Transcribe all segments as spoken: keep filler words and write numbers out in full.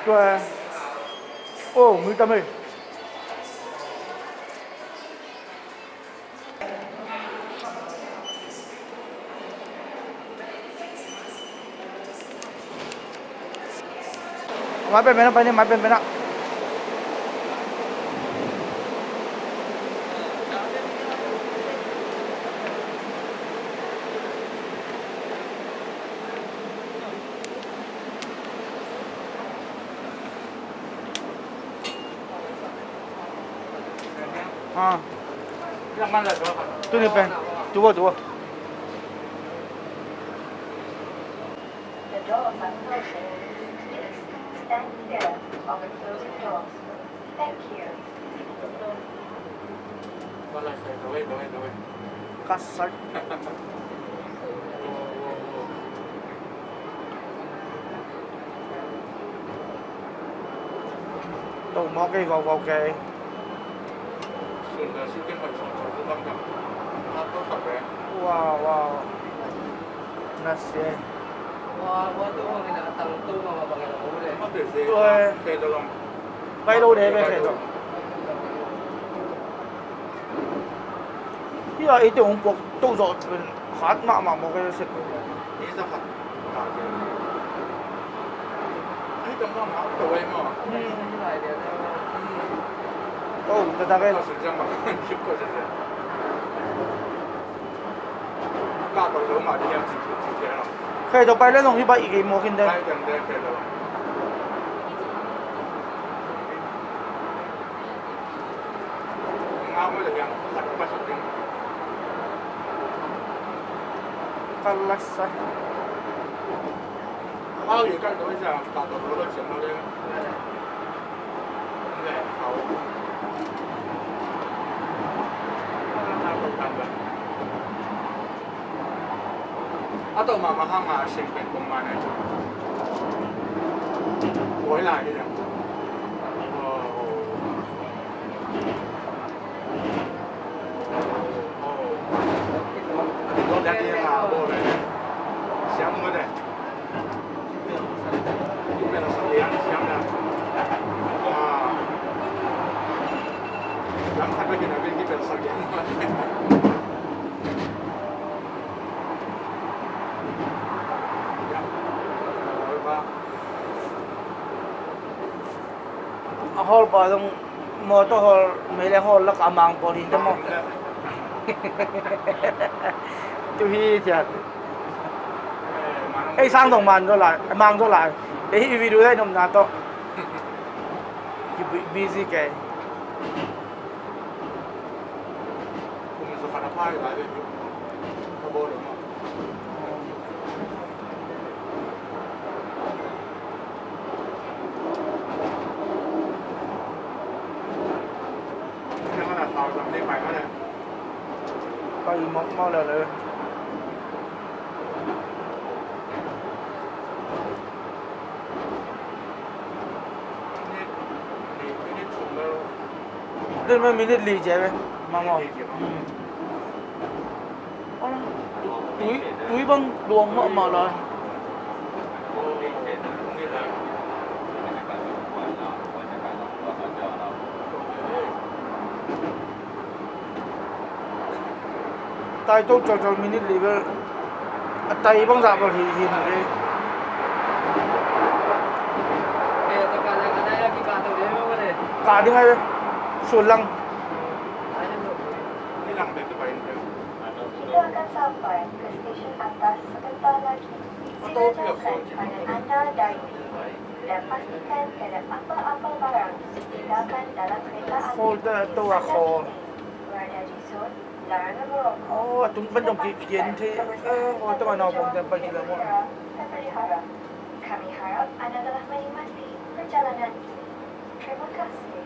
Tua, oh, mi tam ei. Mai penpen ah pai ni, mai penpen ah. Ah. Tuni pen. Tu vo, tu vo. The doors are closing. Please stand clear of the closing doors. Thank you. Ka sai. Tau mawk ei, vau vau kei. Wow, wow. Na sia. Tua. Pai lo de ve khe lo. Hia ite hong puak to zawh pen khat mahmah mawk ei sek. To, ta ta kei. Khe to pai le nong hi bai i kei mawk in de. Ka lasa. A tawh mahmah hang a sing pen kong man ai. Kawi lai hi leng. Siam ngut eh. A hall pa zong motor hall, meileng hall lak a mang pawl hi ta maw? Tu hi thiat. Ei sang dong man zaw lai, mang zaw lai. Ei hi video dai nopna tawh. Ki bu-, busy kei. Pai mawkmawk leh leh. Dun mah minute li cia ve. Mawkmawk. Tui, tui bang luang mahmah lai. Tai to colcol minute li bel. A tai bang zah bel hi, hi mu dei. Ka ding ai bel. Sul lang. Kita akan sampai ke stesen atas sebentar lagi. Sila jaga tangan anda dari pintu dan pastikan tiada apa-apa barang ditinggalkan dalam kereta api. Anda kini berada di zon larangan merokok. Sila pastikan kebersihan dan kenyamanan anda dipelihara. Kami harap anda telah menikmati perjalanan ini. Terima kasih.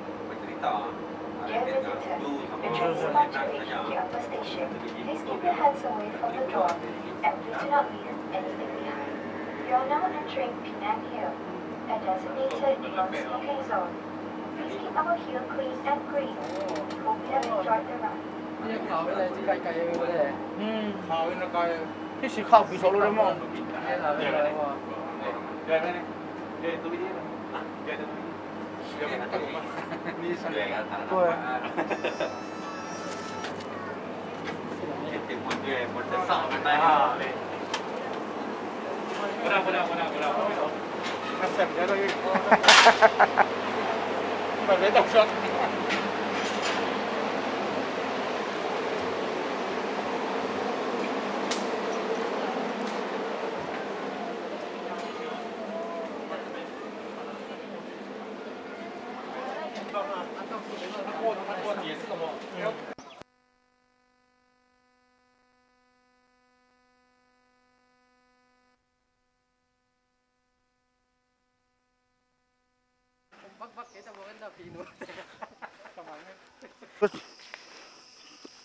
Dear visitors, the train is about to reach the upper station. Please keep your hands away from the door and please do not leave anything behind. You are now entering Penang Hill, a designated non-smoking zone. Please keep our hill clean and green. We hope you have enjoyed the ride. Hih si khauh pi sawh lo le maw?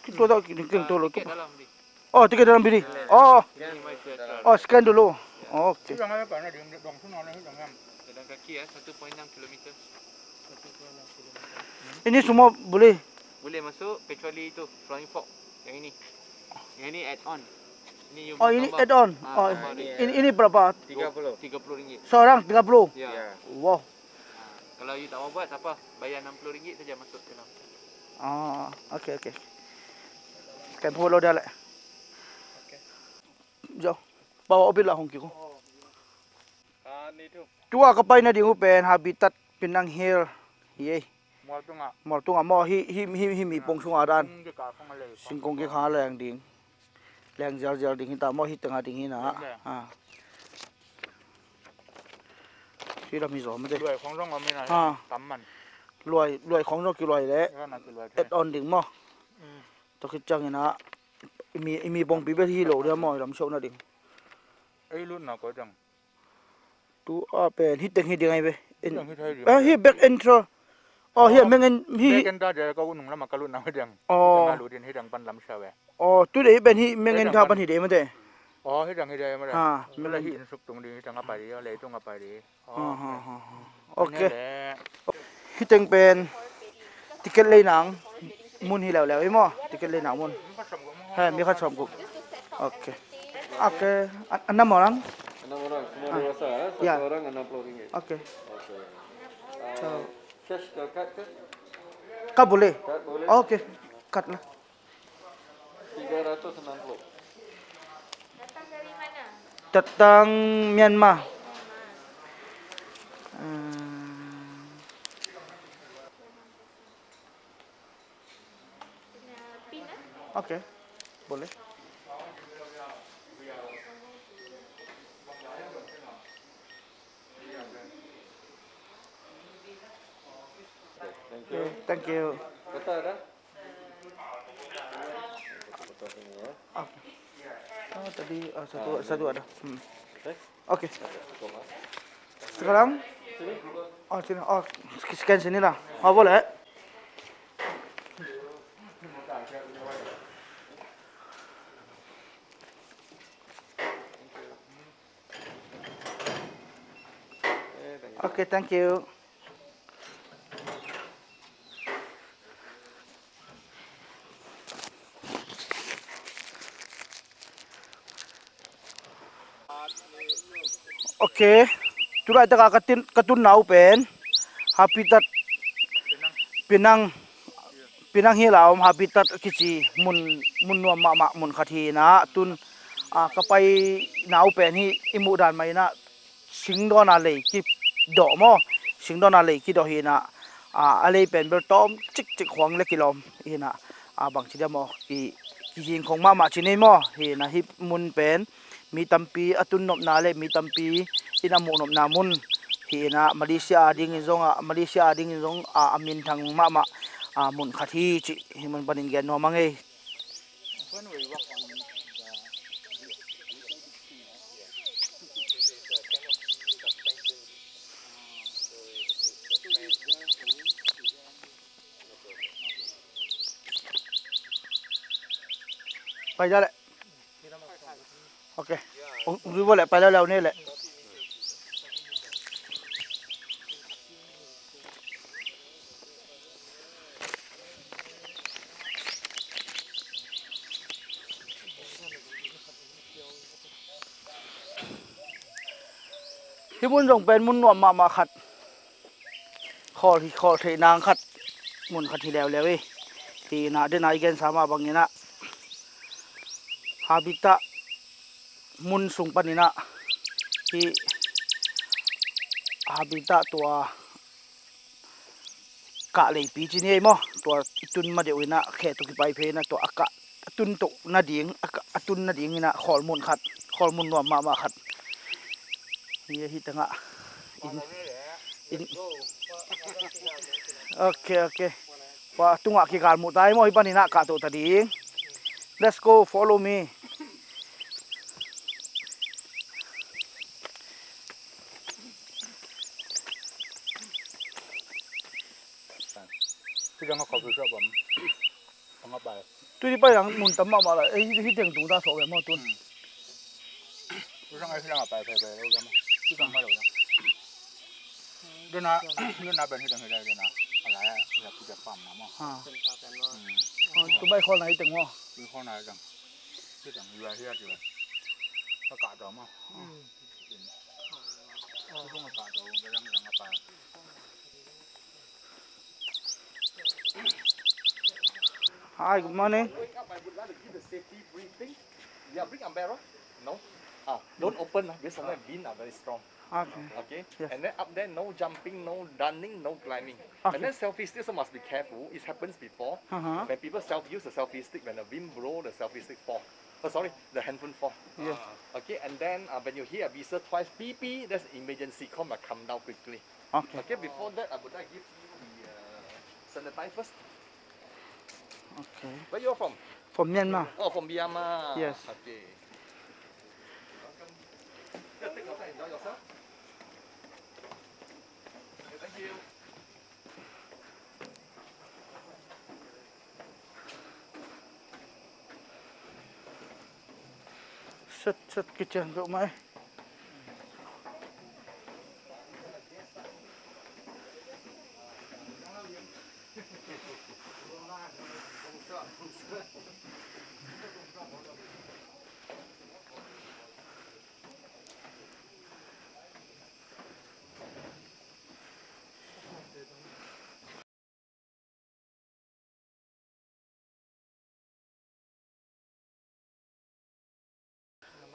Kita tak kini keng tolo tu. Oh, tiket dalam bilik. Oh, oh, scan dulu. Oke. Jalan kaki ya, satu koma enam kilometer. Ini semua boleh? Boleh masuk kecuali itu, Flying Fox. Yang ini. Yang ini add-on. Ini you Oh, ini tambah. Add-on. Ah, oh, tambah ini, ini berapa? Tiga puluh. Tiga puluh ringgit. Seorang tiga puluh? Ya. Ya. Wow. Ah, kalau you tak mau buat, tak apa. Bayar enam puluh ringgit saja masuk dalam. Ah, oke, oke. Kan follow dia leh. Oke. Jauh. Bawa obil lah hong kiko. Tua ka pai nading uh pen Habitat Penang Hill hi ei. Mual tungah. Mual tungah maw, hi, hi, hi, hi mi pong sungah dan. Singkong kikha leng ding. Leng zialzial ding hi ta maw, hi tengah ding hi na. Leng, leng. Ha. Hi lam hi zaw mate. Luai khong zong om hi na. Ha. Tam man. Luai, luai khong zong kiluai leh. Add on ding maw. Mm. Tua khit ciangin ah, i mi, i mi pongpi bel hi lo dia maw, i lam siauhna ding. Ei lutna koi dang. Tu a pen hi teng hi ding ai ve. Hi teng hi thei ding. Ah, hi back entry. Oh, hi a meng en hi. Back entry dia ka u nung lama ka lutna hi dang. Oh. Hi teng a lut in hi dang pan lam sia ve. Oh, tu dei hi pen hi meng entry pan hi dei mate. Oh, hi dang hi dei mate. Ha, meng hi en. Insuk tung ding hi teng a pai ding, lei tung a pai ding. Ha, ha, ha, ha. Ok. Hi teng pen ticket lei nang mun hi leuleu hi maw? Ticket lei nang mun. He, mi khat sawm guk. Ok. Ok. An, an nam orang? Enam orang, semua dewasa, eh? Satu orang enam puluh ringgit. Ok. Ok. Ah, cash ke kad ke? Kad boleh? Kad boleh. Ok. Kad lah. Tiga ratus enam puluh. Datang dari mana? Datang Myanmar. Myanmar. Hmm. Punya pin, eh? Oke, boleh. Oke, thank you. Oke, thank you. Kota ada? Ah. Oh, tadi, ah, satu, ah, satu ada. Hmm. Oke. Sekarang? Oh, sini. Oh, scan sini lah. Oh, boleh. Oke, thank you. Ok. Tulaitak a ka tun, ka tunna uh pen Habitat Penang, Penang Hill a om Habitat kici mun, mun nuam mahmah mun khat hi inah tun, ah, ka paina uh pen hi i muh dan mah inah singdawn a lei kidawh maw? Singdawn a lei kidawh hi inah, a, a lei pen bel tawm cikcik khuang le kilawm hi inah, a, bangci dia maw? Ki, kizing khong mahmah ci nei maw? Hi inah hih mun pen mi tampi a tun nopna le mi tampi in a muh nopna mun hi inah Malaysia a dingin zong a, Malaysia a dingin zong a, a minthang mahmah, a, mun khat hi cih hih mun panin gen nuam a ngei. Pai dah leh. Ok. Ung, ung zui bo leh, pai leuleu ni leh. Hih mun zong pen mun nuam mahmah khat. Khawl hi, khawl theih nang khat, mun khat hi leuleu hi. Hi inah, den a i gensa mah bang inah, habitat mun sung pan inah, hi habitat tua kah leipi ci ni ei maw, tua i tun ma deuh inah, khe tua kipai phei inah, tua a kah a tun toh nading, a kah a tun nading inah, khawl mun khat, khawl mun nuam mahmah khat. Hi, hi tengah in, in. Ok, ok. Tua tungah kigal muh ta ei maw, hi pan inah kah toh ta ding. Let's go, follow me. Hi dang a khawk hi suah bam. Ang a pai. Tuni pai ang mun tam mahmah la. Eh, hi, hi teng tung ta sawh ve maw tun. Hmm. Hi dang a, hi dang a pai, pai, pai lo dang. Hi dang pai lo dang. Dena, dena ben hi dang hi dang dena. A lai a, ya pu ja pam na maw. Ha. Hmm. Oh, tu bai khol na hi teng maw. Hi khol na hi dang. Hi dang, hi dang, hi dang. Ka ka dang maw. Hmm. Hi dang a ka dang, dang, dang a pai. Hi, good morning. Wake up, I would like to give a safety briefing. Yeah, bring umbrella. No? Ah, don't open, ah, because sometimes wind are very strong. Okay. Okay? Yes. And then up there, no jumping, no running, no climbing. Okay. And then selfie stick also must be careful. It happens before. Uh-huh. When people self-, use the selfie stick, when the wind blow, the selfie stick fall. Oh, sorry, the handphone fall. Yes. Okay, and then, uh, when you hear a whistle twice, beep, beep, that's emergency call, must come down quickly. Okay. Okay, before that, I would like give you the, uh, sanitize first. Okay. Where you are from? From Myanmar. Oh, from Myanmar. Yes. Okay. Welcome. Yeah, take your time, enjoy yourself. Okay, thank you. Set, set kician peuh mai.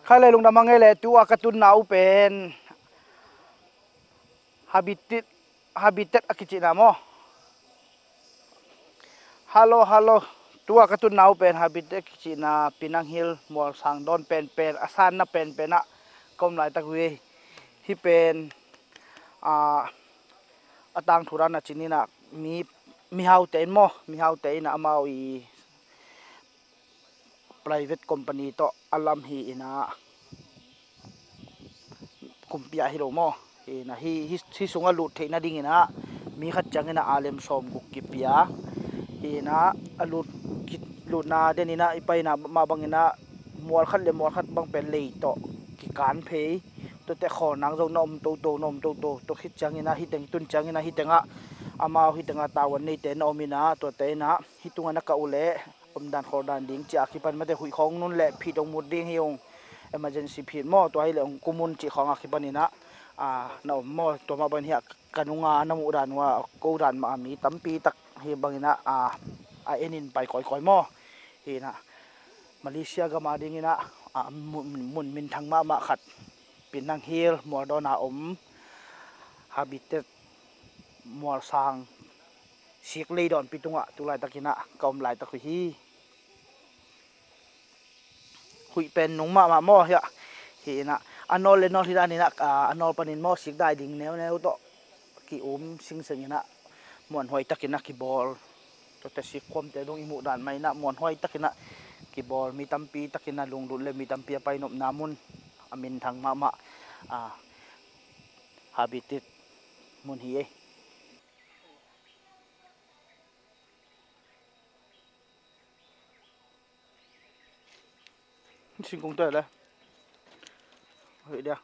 Khai le lungdam a ngei le, tu a ka tunna uh pen Habitat, Habitat a kicihna maw? Hallo, hallo. Tu a ka tunna uh pen Habitat a kicihna Penang Hill mualsang dawn penpen, a sanna penpen ah ka om laitak uh hi. Hih pen, ah, a tangthu dan a ci ni inah, mi, mihaute in maw, mihaute in ah amau i private company tawh a lam hi inah, kumpi ah hi lo maw. Hi inah, hi, hi, hi sungah lut theih nading inah mi khat ciang inah alem sawmguk kipia. Hi inah a lut, ki, lutna den inah i paina mah bang inah mual khat le mual khat bang pen lei tawh kikan phei. Tuate khawl nang zong na om toto, na om toto. Tua khit ciang inah, hi teng tun ciang inah, hi tengah amau, hi tengah tavuan neite na om inah, tuate inah hi tungah na kah uh leh omdan khawldan ding ci a kipan mate huih khawng nun le phit hong mut ding hi ung. Emergency phit maw, tua hi leh hong kum un cih khawng a kipan inah, ah, na om maw. Tua mah bang inah ka nunga na muh dan uh a, ko dan mah a mi tampi tak hi bang inah, ah, a en in pai kawikawi maw. Hi inah Malaysia gam a ding inah, ah, mun, mun minthang mahmah khat, Penang Hill mualdawn a om Habitat mualsang sik lei dawnpi tungah tu laitak inah ka om laitak uh hi. Huih pen nung mahmah maw hiah. Hi inah a nawl le nawl hi dan inah, ah, a nawl panin maw sik dai ding neuneu tawh ki-um singseng inah muanhuai tak inah kibawl. Tuate sik khuamte dong i muh dan mah inah muanhuai tak inah kibawl, mi tampi tak inah lunglut le mi tampi a painopna mun, a minthang mahmah, ah, Habitat mun hi ei. Singkung tawh le. Hoi dia.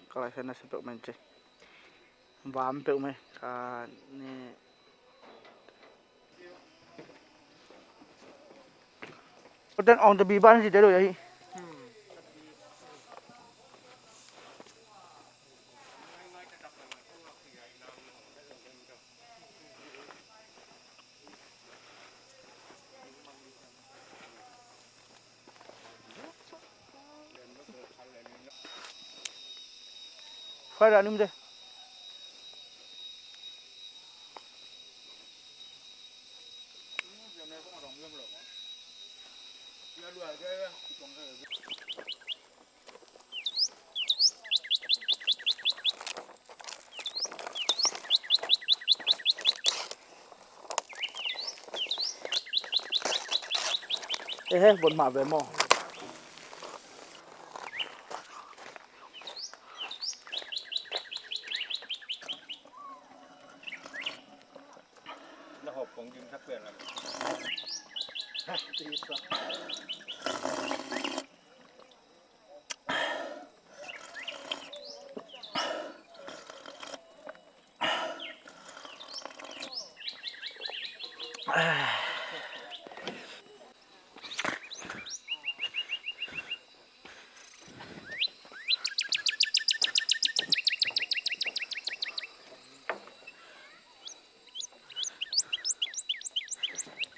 Ka lai sa na sa peuh mai ci. Vam peuh mai. Ka ne. Hotel ong ta bi ban ci te lo ya hi. Hmm. Fire dah nim de. Ehe, bot mah ve maw. Na hop kong ding sak pian la.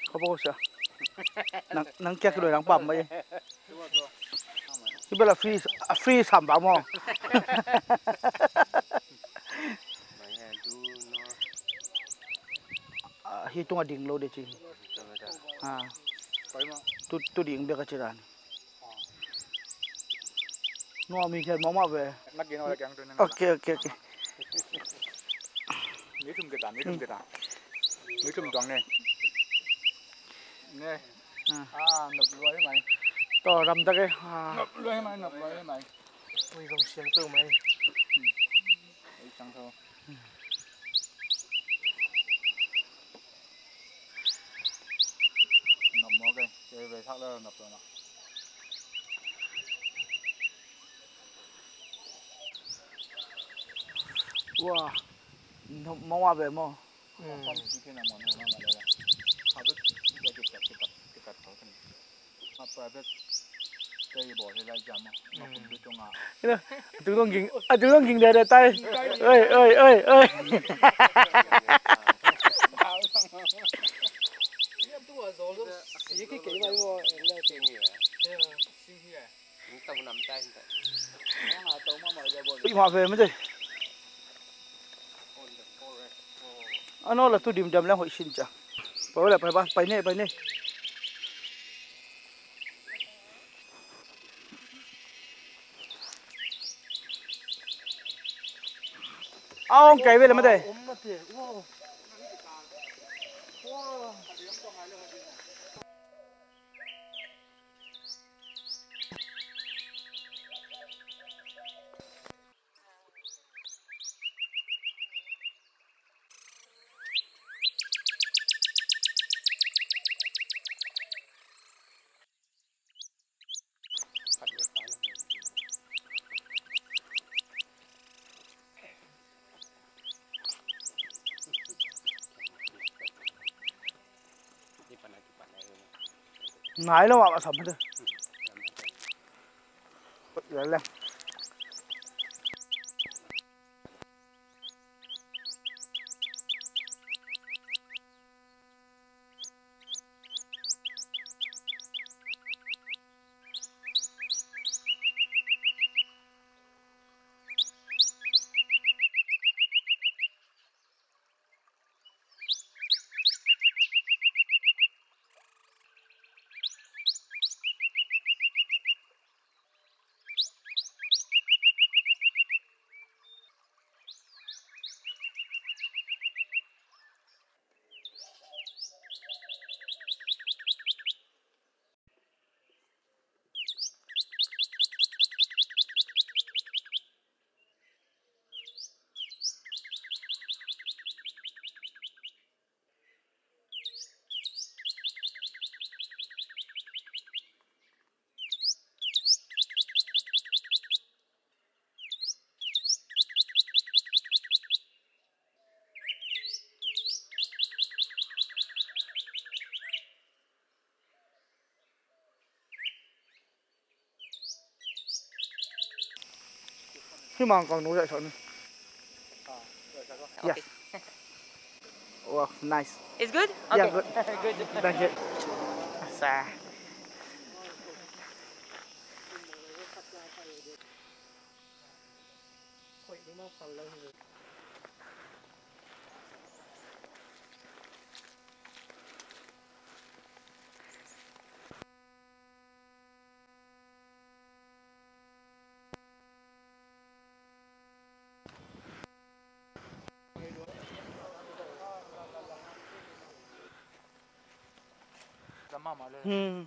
Kau bawa siya. Nang, nang kiak dua nang pam mai. Iba la free, a free sam ba mo. Ah, hi tung a ding lo de ci. Ah. Tu, tu ding bek a ci dan. Nuam hi thiat mahmah ve. Ok, ok, ok. Mi thum kita, mi thum kita. Mi thum tuang ne. Ne. Ah, nop lua hi mai. To ram tak e. Ah. Nop lua hi mai, nop lua hi mai. Ui, zong siam tu mai. Ei, sang tho. Nop mawk e, kei ve thak le nop lo na. Ua, nop mawk a ve maw? Mm. Pam si kei na maw, na maw le la. Habit, kita, kita, kita, kita, kita, kita. Ina, a tung dong ging, a tung dong ging dede tai. Oi, oi, oi, oi. Ui, mah ve mah de. Ano la tu dimdam leng hoih sin cia. Pai le, pai, pai, pai ne, pai ne. A ong kai ve le mah de. Ngai lo ah, a sam hate. Lel lel. Hih mangkang nu zaihsak ni. Yes. Wow, nice. It's good? Yeah, okay. Good. Good. Thank you. Asa. Hmm.